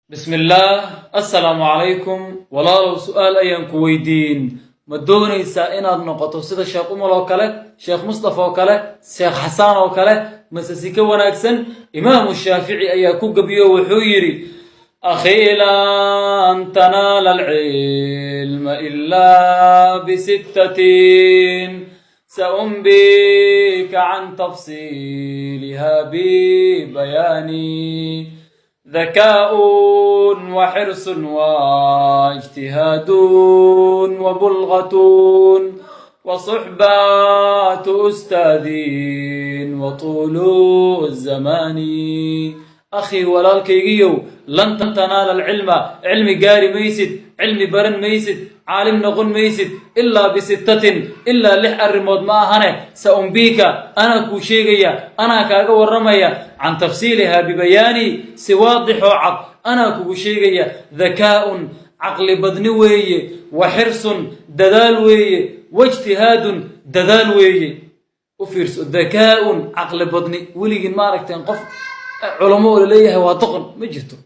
Bismillaah, assalaamu calaykum. Walaalow, su-aal ayaan ku weydiin. Ma doonaysaa inaad noqoto sida Sheekh Umal oo kale, Sheekh Mustafa oo kale, Sheekh Xasaan oo kale, mase si ka wanaagsan? Imaamu Shaafici ayaa ku gebiyo, wuxuu yidhi: "أخي، لن تنال العلم إلا بستة، سأنبيك عن تفصيلها ببيان: ذكاء وحرص واجتهاد وبلغة وصحبة أستاذ وطول الزمان." أخي، walaalkaygiyow، لن تنال العلم، cilmi gaari maysid, cilmi baran maysid, caalim noqon maysid، إلا بستة، ilaa lix arrimood ma ahane. سأنبيك، anaa kuu sheegaya, anaa kaaga warramaya، عن تفصيلها ببيان، si waadixoo cad anaa kugu sheegaya. ذكاء، caqli badni weeye، وحرص، dadaal weeye، واجتهاد، dadaal weeye. U fiirso، ذكاء، caqli badni. Weligiin ma aragteen qof culamo oo laleeyahay waa doqon? Ma jirto.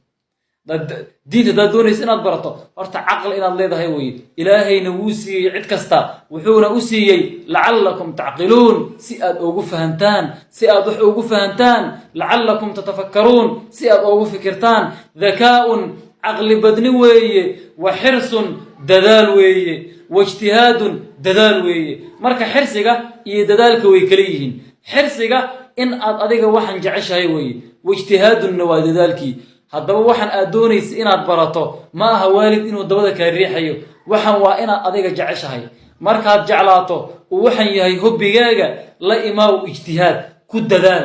Diinta haddaad doonaysa inaad barato, horta caqli inaad leedahay weye. Ilaahayna wuu siiyey cid kasta, wuxuuna u siiyey لعلكم تعقلون، si aad ugu fahantaan, si aad wax ugu fahantaan، لعلكم تتفكرون، si aad ugu fikirtaan. ذكاء، caqli badni weeye، وحرص، dadaal weeye، واجتهاد، dadaal weeye. Marka xirsiga iyo dadaalka way kala yihiin. Xirsiga in aad adiga waxaan jeceshahay weeye، واجتهاد na waa dadaalkii. Haddaba waxaan aad doonaysa inaad barato ma aha waalid inuu dabada kaa riixayo. Waxan waa inaad adiga jeceshahay. Markaad jeclaato uu waxaan yahay hobbigaaga, la imaaw ijtihaad, ku dadaal.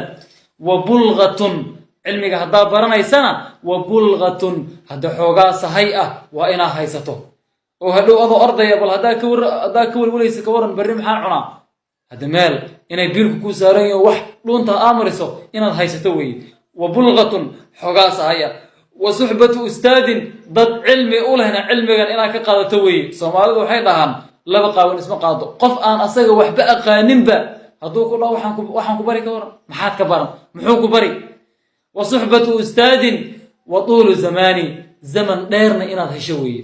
وبلغة، cilmiga haddaa baranaysana، وبلغة، hadda xoogaa sahay ah waa inaad haysato, oo hadhow adoo ordaya, bal haddaa ka welwalaysa, ka waran berri maxaa cunaa? Hadda meel inay biilku kuu saaran yaho, wax dhuunta aamariso inaad haysato weeye. وبلغة، xoogaa sahaya، وصحبة أستاذ، dad cilmi u lehna cilmigan inaad ka qaadato weeye. Soomaalidu waxay dhahaan: "Laba qaawan isma qaado." Qof aan asaga waxba aqaaninba hadduu ku dhaho "Waxaan ku bari," ka waran? Maxaad ka baran? Muxuu ku bari? وصحبة أستاذ وطول الزمان، zaman dheerna inaad hesho weeye.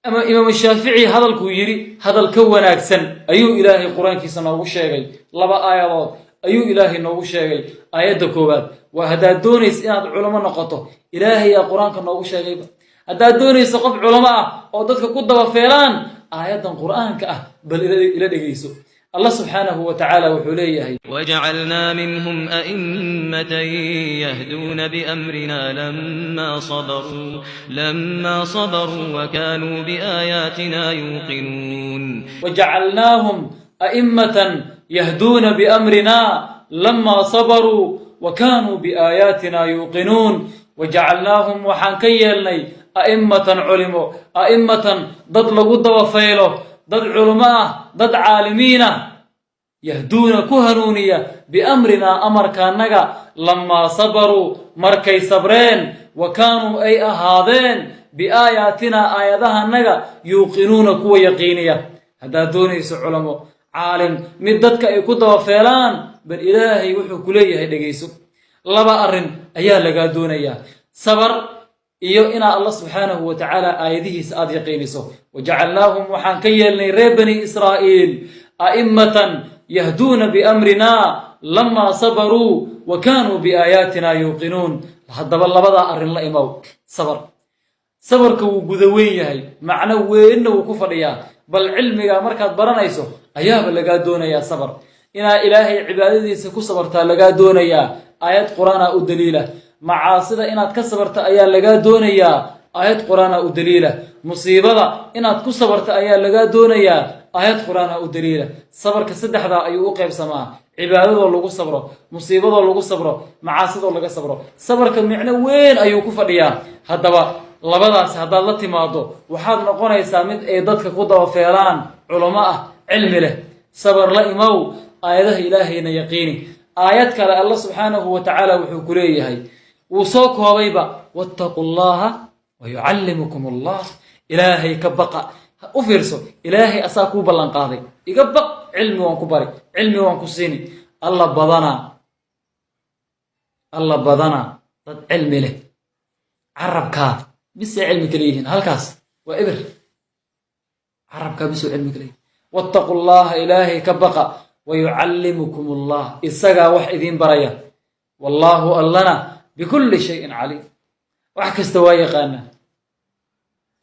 Ama Imaam Shaafici hadalkuu yidhi hadal ka wanaagsan ayuu Ilaahay Qur-aankiisa noogu sheegay. Laba aayadood ayuu Ilaahay noogu sheegay. Aayadda koowaad waa haddaad doonaysa inaad culamo noqoto. Ilaahayaa Qur-aanka noogu sheegayba. Haddaad doonayso qof culamo ah oo dadka ku dabafeelaan, aayaddan Qur-aanka ah bal ila dhegayso. Allah subxaanahu wa tacaala wuxuu leeyahay: وجعلنا منهم أئمة يهدون بأمرنا لما صبروا وكانوا بآياتنا يوقنون. وجعلناهم أئمة يهدون بأمرنا لما صبروا وكانوا بآياتنا يوقنون. وجعلناهم، waxaan ka yeelnay، أئمة، culimo، أئمة، dad lagu dabafaylo, dad culimo ah, dad caalimiin ah، يهدون، ku hanuuniya، بأمرنا، amarkaanaga، لما صبروا، markay sabreen، وكانوا، ay ahaadeen، بآياتنا، aayadahanaga، يوقنون، kuwa yaqiiniya. Haddaad doonayso culamo, caalim, mid dadka ay ku dabafeelaan, bal Ilaahay wuxuu ku leeyahay dhegayso. Laba arrin ayaa lagaa doonayaa: sabar iyo inaa Allah subxaanahu wa tacaala aayadihiisa aada yaqiiniso. وجعلناهم، waxaan ka yeelnay reer Bani Israa'iil، أئمة يهدون بأمرنا لما صبروا وكانوا بآياتنا يوقنون. Haddaba labadaa arrin la imow. Sabar, sabarka wuu guda weyn yahay, macno weynna wuu ku fadhiyaa. Bal cilmiga markaad baranayso ayaaba lagaa doonayaa sabar. Inaa Ilaahay cibaadadiisa ku sabartaa lagaa doonayaa, aayad Qur-aana u daliila. Macaasida inaad ka sabarta ayaa lagaa doonayaa, aayad Qur-aana u daliila. Musiibada inaad ku sabarta ayaa lagaa doonayaa, aayad Qur-aana u daliila. Sabarka saddexdaa ayuu u qaybsamaa: cibaadadoo lagu sabro, musiibadoo lagu sabro, macaasidoo laga sabro. Sabarka micno weyn ayuu ku fadhiyaa. Haddaba labadaas haddaad la timaado, waxaad noqonaysaa mid ay dadka ku dabafeelaan, culamo ah, cilmi leh. Sabar la imow, aayadaha Ilaahayna yaqiini. Aayad kale Alla subxaanahu wa tacaala wuxuu ku leeyahay, wuu soo koobayba: واتقوا الله ويعلمكم الله. Ilaahay ka baqa. U fiirso, Ilaahay asaa kuu ballan qaaday: iga baq, cilmi waan ku bari, cilmi waan ku siini. Alla badanaa, Alla badanaa, dad cilmi leh, Carabkaa bisay cilmi kala yihiin, halkaas waa eber. Carabkaa bisuu cilmi kala yihin. Wattaqu llaha, Ilaahay ka baqa. Wayucallimukum Allah, isagaa wax idiin baraya. Wallaahu, allana, bikulli shayin caliim, wax kasta waa yaqaanaa.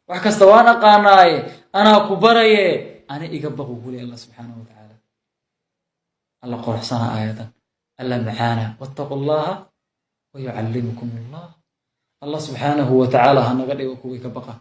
Wax kasta waan aqaanaaye, anaa ku baraye, ani iga baqu kuli Allah subxaanahu watacaala. Alla qoraxsana aayadan, alla macaana. Wattaqu llaha wayucallimukum Allah. Allah subxaanahu wa tacaala ha naga dhigo kuwii ka baqa.